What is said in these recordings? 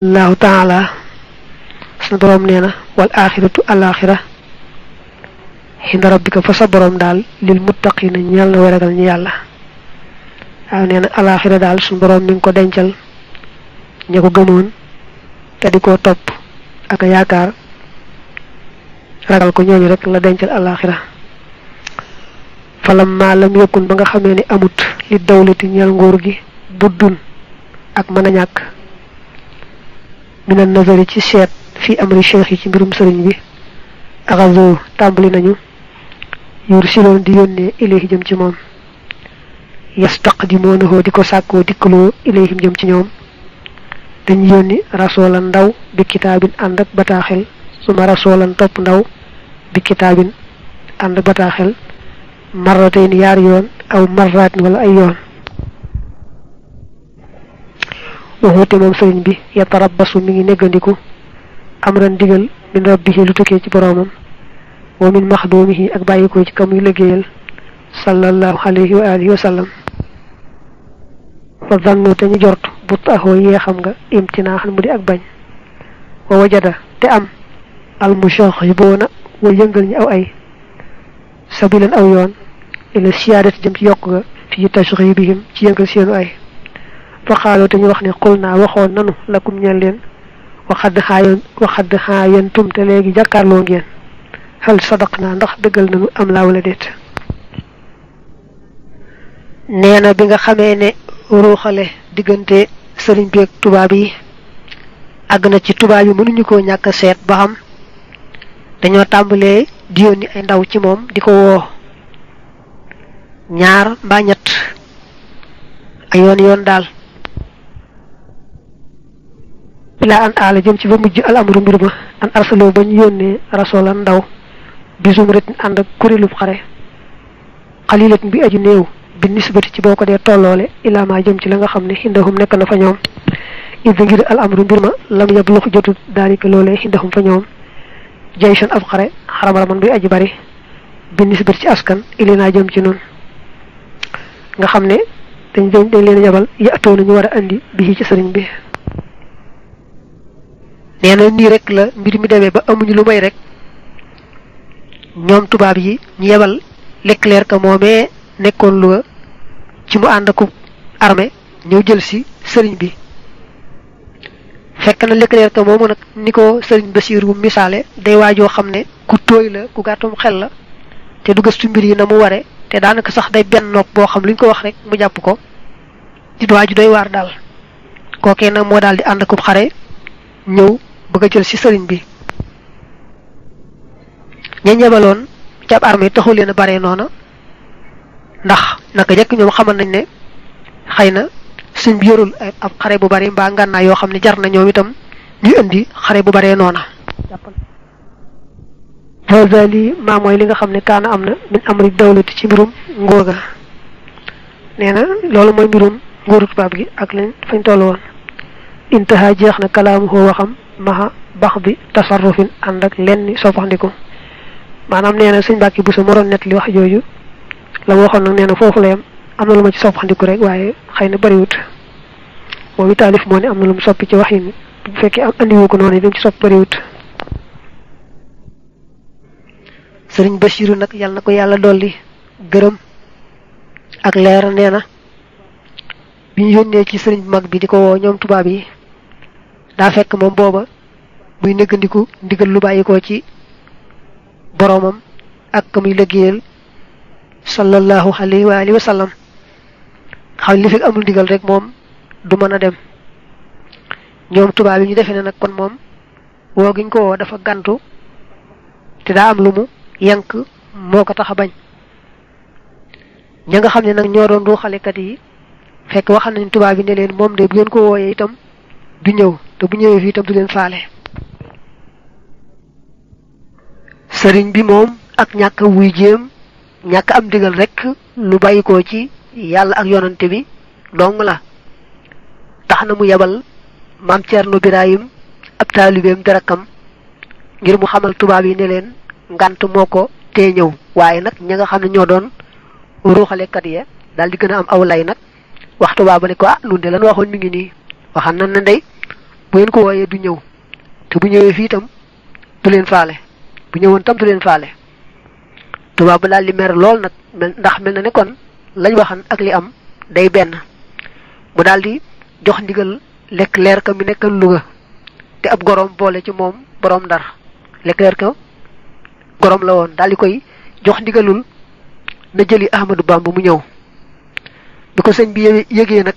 الله تعالى سنبرم نينا والآخرة الآخرة عند ربك فصبرم دال للمتقين نيال ورغال نيالا نينا الآخرة دال سنبرم نينكو دنجال ñako gëmon té diko top ak yaakar ragal ko ñooñu rek la dencal alakhirah falam ma lam yakun ba nga xamé ni amut li dawlati ñal ngor gi buddun ak mëna ñak min an-nazari ci seet fi amri cheikh ci mbirum serigne bi agazo tambali nañu yursilon di yonne ilayhi jëm ci mom yastaqdimunahu diko sakko diklo ilayhi jëm ci ñoom dañ yoni rasulan ndaw bi kitabin and ak bataxel suma rasulan top ndaw bi kitabin and bataxel marratayn yar yoon aw marrat wala ay yoon waxote mom serigne bi ya tarabbasu mi ngi negandiku amran digal min rabbihi lu tukke ci boromam wa min makhdumihi ak bayiko ci kam yu liggéeyal sallallahu alayhi wa alihi wa sallam fa zannu te ñu jortu bu taxo yee xam nga imtinaahan mu di ak bañ wa wajada te am al mushakhibuna wa yëngal ñi aw ay sabilan aw yoon ila siyaadati jëm ci yokk ga fi tashribihim ci yëngal seenu ay fa xaalo te ñu wax ne qulna waxoon nanu lakum ñeel leen waxad xaayantum te léegi jàkkaarloo ngeen hal sadaqna ndax dëggal nanu am laa wala déet neena bi nga xamee ne ruuxale diggante sëriñ bi ak tubaab yi àgg na ci tubaab yi mënuñu koo ñàkk seet ba xam dañoo tàmbalee di yónni ay ndaw ci moom di ko woo ñaar mbaa ñett ay yoon daal bila an aala jëm ci ba mujj al amru mbir ma an arsaloo ba ñu yónnee rasulan ndaw bisum ret ànd ak kuréelub xare xalilat bi aju néew bi nisbati ci boko dé tolloole ila ma jëm ci la nga xamné hindahum nek na fa ñoom id ngir al amru mbir ma lam yablux jotu dalika lolé hindahum fa ñoom jayshan ab xare xaram man bi aji bari bi nisbati ci askan ilina jëm ci non nga xamné dañ leen yabal yaatoonu ñu wara andi bi ci sëriñ bi néna ni rek la mbir mi déwé ba amuñu lu may rek ñoom tubaab yi ñu yabal Leclerc ka momé nekkon lu ci mu and ak armée ñew jël ci sëriñ bi fekk na Leclerc ka momu nak niko sëriñ Basiru misalé day wajo xamné ku toy la ku gatum xel la té du gëstu mbir yi na mu waré té danaka sax day ben nok bo xam luñ ko wax rek mu japp ko ci waju doy war dal koké nak mo dal di and ak xaré ñew bëgg jël ci sëriñ bi ñi ñabalon ci ab armée taxul leen baré nona ndax naka jek ñoom xamal nañ ne xeyna suñ bi yorul ab xare bu bari mba nganna yo xamni jar na ñoom itam ñu indi xare bu bari nona fazali ma moy li nga xamni kana amna min amri dawlati ci mbirum ngor ga neena lolu moy mbirum ngoru tubab gi ak lañ fañ tollu won intaha jeexna kalamu ho waxam maha bakhbi tasarrufin andak lenni sofaxndiko manam neena señ bakki bu sa moron net li wax joju la waxon nak neena fofu la yam amna luma ci sofandiku rek waye xeyna bari wut mo wi talif mo ne amna lum soppi ci waxin bu fekke am andi wuko non dem ci sopp bari wut serigne bashiru nak yalla nako yalla dolli geureum ak leer neena bi yonne ci serigne mag bi diko wo ñom tubab yi da fekk mom boba muy neggandiku ndigal lu bayiko ci boromam ak kamuy liggéeyal sallallahu alayhi wa alihi wa sallam xaw li fi amul digal rek mom du mëna dem ñoom tuba bi ñu defé nak kon mom wo giñ ko dafa gantu té da am lumu yank moko taxa bañ ña nga xamné nak ñoo doon ruxale kat yi fekk wax nañ tuba bi ne leen mom de bu ngeen ko woyé itam du ñew té bu ñewé fi itam du leen faalé sëriñ bi mom ak ñaka wuy jëm ñaka am digal rek lu bayiko ci yalla ak yonante bi dong la taxna mu yabal mam Cerno Birahim ab talibem darakam ngir mu xamal tuba bi ne len ngant moko té ñew waye nak ña nga xamne ño doon ruxale kat ya dal di gëna am aw lay nak waxtu ba ne ko lu de lan waxon mi ngi ni waxan nan ndey bu ngeen ko wooyee du ñëw te bu ñëwee fii tam du leen faale bu ñëwoon tam du leen faale tubaab ba daal di mer lool nag ndax mel na ne kon lañ waxan ak li am day benn mu daal di jox ndigal lekk leer ka mi nekkal Louga te ab gorom boole ci moom borom Ndar lekk leer ka gorom la woon daal di koy jox ndigalul na jëli Ahmadou Bamba mu ñëw bi ko sëñ bi yëgee nag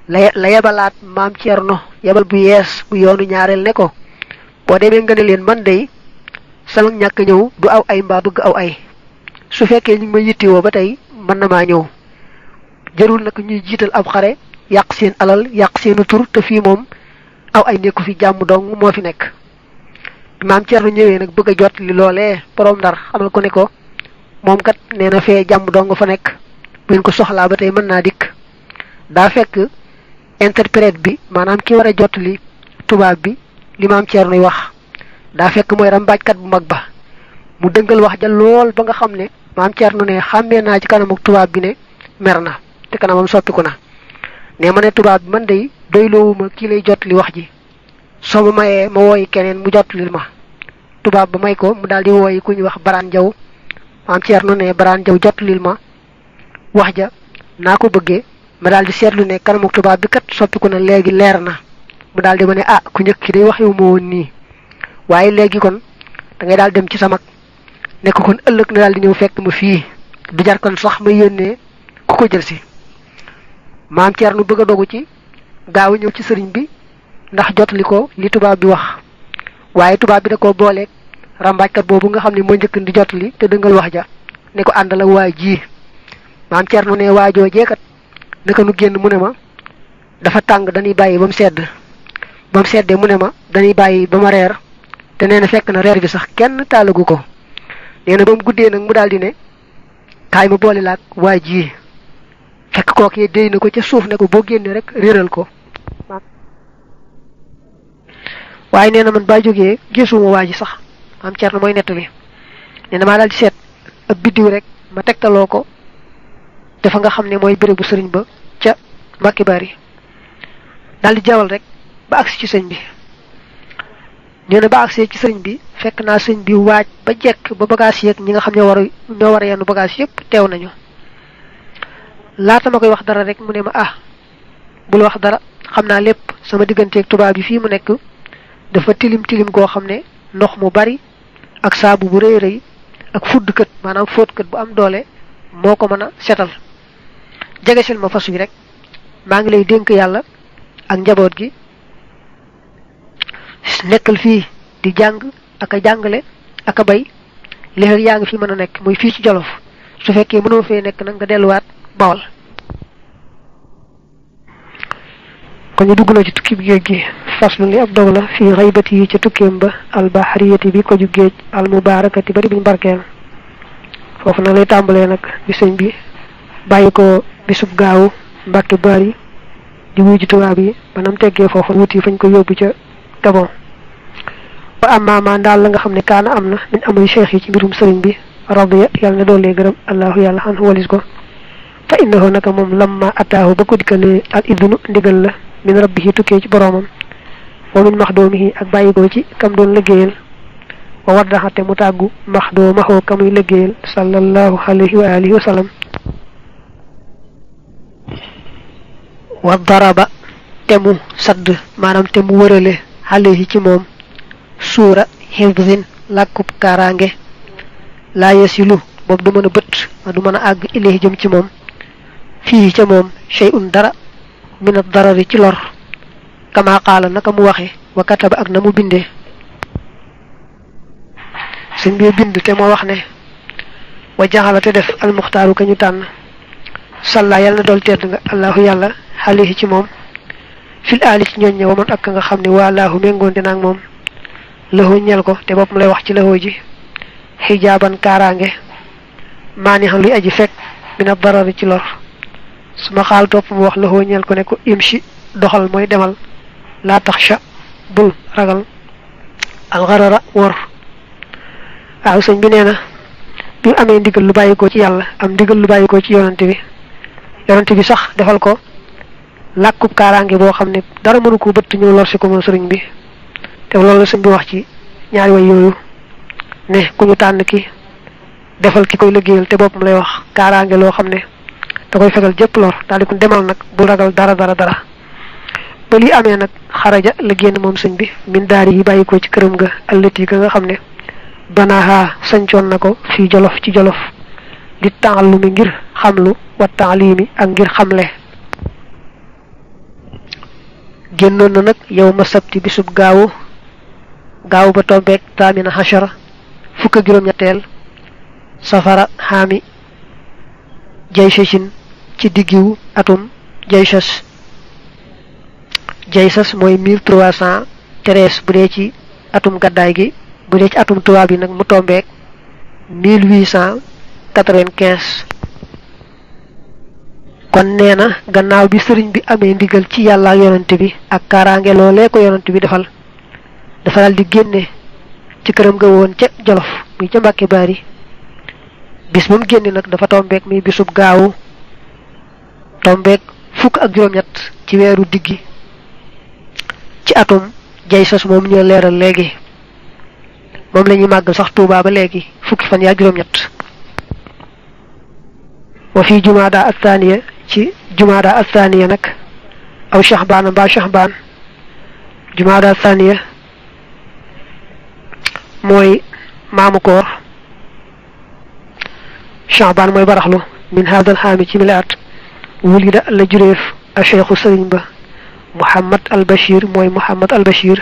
la yebalaat maam Cerno yebal bu yees bu yoonu ñaareel ne ko boo demee nga ne leen man day sama ñàkk ñëw du aw ay mbaa bëgg aw ay su fekkee ñu ngi ma yittewoo ba tey mën na maa ñëw jërul nag ñuy jiital ab xare yàq seen alal yàq seenu tur te fii moom aw ay nekku fi jàmm dong moo fi nekk maam Cerno ñëwee nag bëgg a jot li loolee borom Ndar xamal ko ne ko moom kat nee na fee jàmm dong fa nekk bu ngeen ko soxlaa ba tey mën naa dikk daa fekk interprète bi maanaam ki war a jot li tubaab bi li maam Cerno wax daa fekk mooy rambaajkat bu mag ba mu dëngal wax ja lool ba nga xam ne maam Cerno ne xàmmee naa ci kanamu tubaab bi ne mer na te kanamam soppiku na ne ma ne tubaab bi man day doyloowuma kii lay jot li wax ji soo ma mayee ma wooyi keneen mu jot li ma tubaab ba may ko mu daal di wooyi ku ñuy wax Baraan Jaw maam Cerno ne Baraan Jaw jot lil ma wax ja naa ko bëggee ma daal di seetlu ne kanamu tubaab bi kat soppiku na léegi leer na mu daal di ma ne ku njëkk ki day wax yow moo woon nii waaye léegi kon da ngay daal dem ci sa mag ne ko kon ëllëg na daal di ñëw fekk ma fii du jar kon sax ma yónnee ku ko jël si maam Cerno bëgg a dogu ci gaaw ñëw ci sëriñ bi ndax jotali ko li tubaab bi wax waaye tubaab bi da koo booleeg rambaajkat boobu nga xam ne moo njëkk di jotali te dëngal wax ja ne ko àndal ak waa ji maam Cerno ne waajoo jeekat naka nu génn mu ne ma dafa tàng dañuy bàyyi ba mu sedd ba mu seddee mu ne ma dañuy bàyyi ba ma reer te nee na fekk na reer bi sax kenn taalagu ko nee na ba mu guddee nag mu daal di ne kaay ma boole laak waa ji fekk kookee déy na ko ca suuf ne ko boo génnee rek réeral ko waaye nee na man baa jógee gisuma waa ji sax maam Cerno mooy nettali nee na maa daal di seet ab biddiw rek ma tegtaloo ko dafa nga xam ne mooy bérébu sëriñ ba ca Mbàkke Bari daal di jawal rek ba agsi ci sëñ bi nee na ba agsee ci sëriñ bi fekk naa sëñ bi waaj ba jekk ba bagage yeeg ñi nga xam ñoo war a yenn bagage yëpp teew nañu laata ma koy wax dara rek mu ne ma bul wax dara xam naa lépp sama digganteeg tubaab bi fii mu nekk dafa tilim tilim goo xam ne ndox mu bari ak saabu bu rëy rëy ak fuddkat maanaam fóotkat bu am doole moo ko mën a setal jegesil ma fas wi rek maa ngi lay dénk yàlla ak njaboot gi nekkal fii di jàng ak a jàngale ak a bay léegi yaa ngi fi mën a nekk muy fii ci Jolof su fekkee mënoo fee nekk nag nga delluwaat Bawol kon ñu dugg na ci tukki bi géej gi faslu li ab dog la fii xaybati yi ca tukkeem ba albahariyati bi ko ju géej almubarakati bari biñ barkeel foofu nag lay tàmbalee nag bi sëñ bi bàyyi ko bisub gaawu Mbàkke Bari di wuy ji tubaab yi banam teggee foofu wuti fañ ko yóbbu ca Gabon ba amaama daal la nga xam ne kaana am na min amul cheikh yi ci mbirum sëriñ bi radiya yàlla ne doolee gërëm allahu yàlla xan walis ko fa innahu naka moom lamma ataahu ba ko dikkalee al idnu ndigal la min rabbihi tukkee ci boroomam wa min maxdoomihi ak bàyyi ko ci kam doon liggéeyal wa waddaxate mu tàggu maxdoomaxoo kamuy liggéeyal sallallahu alayhi wa alihi wa sallam wa daraba te mu sadd maanaam te mu wërale alayhi ci moom suura hifdin làkkub kaaraange laa yasilu boobu du mën a bët du mën a àgg ilayhi jëm ci moom fii ca moom shay'un dara min ad-darari ci lor kama qaala naka mu waxe wa kataba ak na mu bindee sëñ bi bind te moo wax ne wa jaxala te def almuxtaaru ka ñu tànn salla yàlla na dool tedd nga allahu yàlla alayhi ci moom fil aali ci ñooñ ña wa man ak nga xam ne waalaahu méngoonte naag moom lëxoo ñel ko te boppam lay wax ci lëxoo ji xijaaban kaaraange maani xam luy aji fekk min ad-darari ci lor suma xaal topp mu wax lëxoo ñel ko ne ko imshi doxal mooy demal laa taxsha bul ragal alxarara wor waaw sëñ bi nee na bi mu amee ndigal lu bàyyikoo ci yàlla am ndigal lu bàyyikoo ci yonante bi sax defal ko làkkub kaaraange boo xam ne dara mënu ko bëtt ñëw lor si ko moom sëriñ bi te loolu la sëñ bi wax ci ñaari way yooyu ne ku ñu tànn ki defal ki koy liggéeyal te boppam lay wax kaaraange loo xam ne da koy fegal jëpp lor daal di ko demal nag bu ragal dara ba lii amee nag xaraja la génn moom sëñ bi min daari yi bàyyi ko ci këram ga allati ga nga xam ne banaaha sañcoon na ko fii jolof ci jolof di taalumi ngir xamlu wa taalimi ak ngir xamle génnoon na nag yow ma sabti bisub gaawu ba tombeeg taamina hachara fukk ak juróom-ñetteel safara xaami jaysashin ci diggiwu atum jaysas mooy 1313 bu dee ci atum gaddaay gi bu dee ci atum tubaab bi nag mu tombeeg 1895 kon nee na gannaaw bi sëriñ bi amee ndigal ci yàlla ak yonante bi ak kaaraange loolee ko yonante bi dafa dal di génne ci këram ga woon ca jolof muy ca Mbàkke Baari bis bu mu génne nag dafa tombeeg muy bisub gaawu tombeeg fukk ak juróom-ñett ci weeru diggi ci atum jaysas moom ñu leeral léegi moom la ñuy màggal sax Tuubaa ba léegi fukki fan yaa juróom-ñett wa fi jumaada athaniya ci jumaada athaniya nag aw shahbaan mbaa shahbaan jumaada athaniya mooy maamu koor shahbaan mooy baraxlu min haadal xaami ci milaat wulida la jureef a cheikhu sëriñ ba Muhammad al Bashir mooy Muhammad al Bashir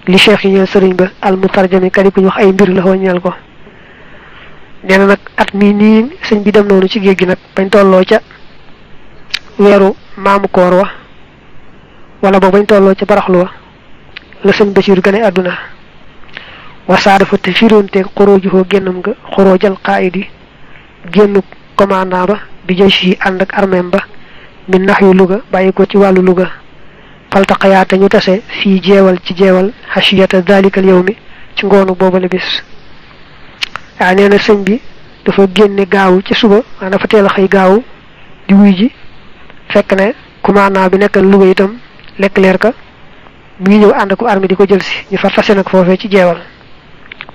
li cheikh yi ñeel sëriñ ba al mutarjami kadi ku ñu wax ay mbir la xoo ñeel ko nee na nag at mii nii sëñ bi dem noonu ci géej gi nag bañ tolloo ca weeru maamu koor wa wala boog bañ tolloo ca baraxlu wa la sëñ Bashir gane àdduna wasaada fa te firoonteeg xoroojuhoo génnam nga xoroojal qaayidi génnu commandant ba bi jëy si ànd ak armeem ba min nax yu Louga bàyyi ko ci wàllu Louga faltaqayaate ñu tase fii jeewal ci jeewal hashiyata dalikal yawmi ci ngoonu boobale bis waaw nee na sëñ bi dafa génne gaawu ci suba waa dafa teel a xëy gaawu di wuy ji fekk ne commandant bi nekkal Louga itam lekk leer ka muy ñëw ànd ko armée di ko jël si ñu far tase nag foofee ci jeewal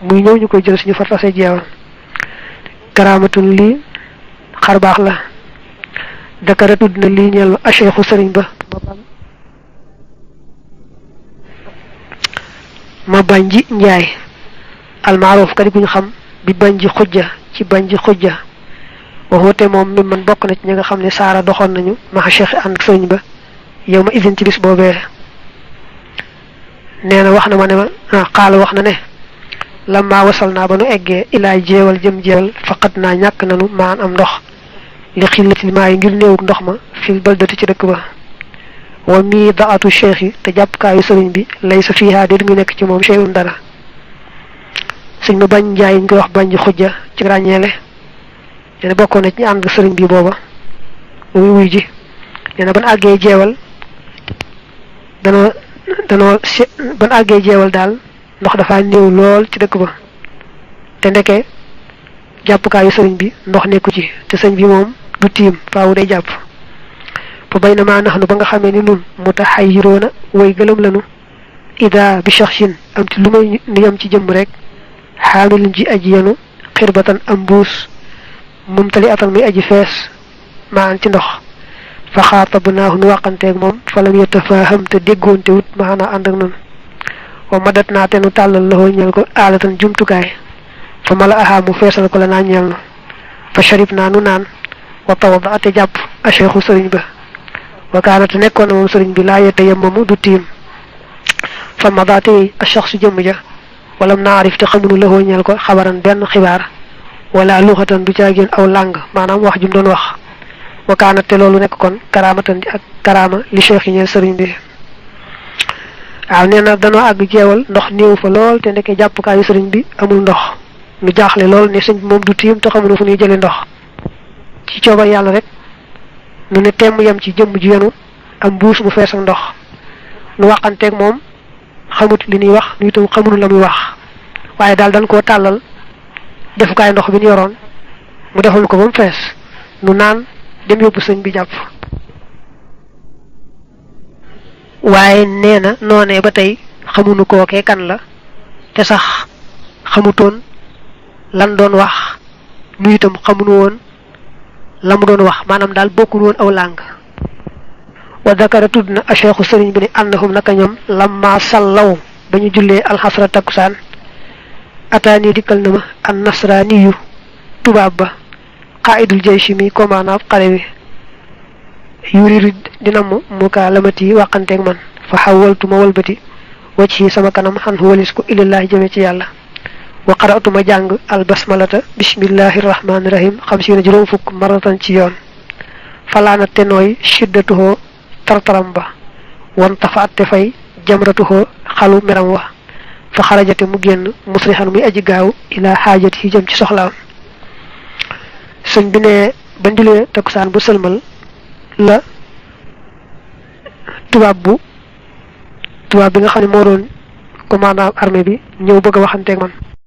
muy ñëw ñu koy jël si ñu far tase jeewal karaamatun lii xar baax la dakara tudd na lii ñeel a cheikhu sëriñ ba ma Banji Njaay almaaroof kadi kuñ xam bi Banji Xujja ci Banji Xujja waxoote moom mi man bokk na ci ñi nga xam ne saara doxoon nañu maxa cheikh ànd ak sëriñ ba yow ma idin ci bis boobee nee na wax na ma ne ma xaala wax na ne lamma wasal naa ba nu eggee ilaa jeewal jëm jeewal faqat naa ñàkk nanu maan am ndox li xillatil maa yi ngir néewug ndox ma fil baldati ci dëkk ba wa mii daatu cheikh yi te jàppkaayu sëriñ bi lay sa fiihaa déet muy nekk ci moom cheyun dara sëñ ma bañ njaay ñu koy wax Banji Xujja ci ràññeele nee na bokkoon na ci ñu ànd sëriñ bi booba muy wuy ji nee na ban àggee jeewal ban àggee jeewal daal ndox dafa néew lool ci dëkk ba te ndeke jàppkaayu sëriñ bi ndox nekku ci te sëñ bi moom du tiim faawu day jàpp fa bay na maa nax nu ba nga xamee ni nun mutaxayyiroona way gëlëm lanu ida bi shaxsin am ci lu may ni am ci jëmm rek xaamilin ji aji yenu xirbatan am mbuus mumtali atan muy aji fees maan ci ndox fa xaatabnaahu nu wàqanteeg moom fa lam yatafaaham te déggoonte wut maanaa ànd ak nun wa madat naa te nu tàllal loxo ñeel ko aalatan jumtukaay fa mala aha mu feesal ko la naa ñeel na fa sharib naa nu naan wa tawada ate jàpp a cheikhu sëriñ ba wa kaanate nekkoon na moom sëriñ bi laa yette yemmamu du tiim fa madaate a shaxsu jëmm ja walam naarif te xamunu loxo ñeel ko xabaran benn xibaar wala luxatan du caageen aw làng maanaam wax jum doon wax wa kaanate loolu nekk kon karaamatan ak karaama li cheikh yi ñeel sëriñ bi waaw nee na danoo àgg jeewal ndox néew fa lool te ndeke jàppukaayu sëriñ bi amul ndox nu jaaxle lool ne sëñ bi moom du tiim te xamuñu fu ñuy jële ndox ci coobar yàlla rek nu ne temm yem ci jëmm ji yenu am mbuus mu fees ak ndox nu waxanteeg moom xamut li ñuy wax nu itam xamuñu la muy wax waaye daal dañ koo tàllal defukaay ndox bi ñu yoroon mu defal ko ba mu fees nu naan dem yóbbu sëñ bi jàpp waaye nee na noonee ba tey xamuñu kookee kan la te sax xamutoon lan doon wax nu itam xamuñu woon la mu doon wax maanaam daal bokkul woon aw làng wa dakara tudd na a cheikhu sëriñ bi ne annahum naka ñoom lamma sallaw ba ñu jullee alxasra takkusaan ataani dikkal na ma an nasraaniyu tubaab ba qaidul jayshi mi commandant xare bi yuridu dina mu kaalamati yi waxanteeg man fa xawaltu ma walbati wacc yi sama kanam xan walis ko ilallahi jëme ci yàlla wa qara'tu ma jàng al basmalata bismillahi rahmaani rahim xam si na juróom fukk maratan ci yoon falaana te nooy shiddatuhoo tartaram ba wan tafaat te fay jamratuhoo xalu meram wa fa xarajate mu génn musrihan muy aji gaaw ila xaajat yi jëm ci soxlaam sëñ bi ne ba njulee takkusaan bu sëlmal la tubaab bi nga xam ne moo doon commandant armée bi ñëw bëgg a waxanteeg man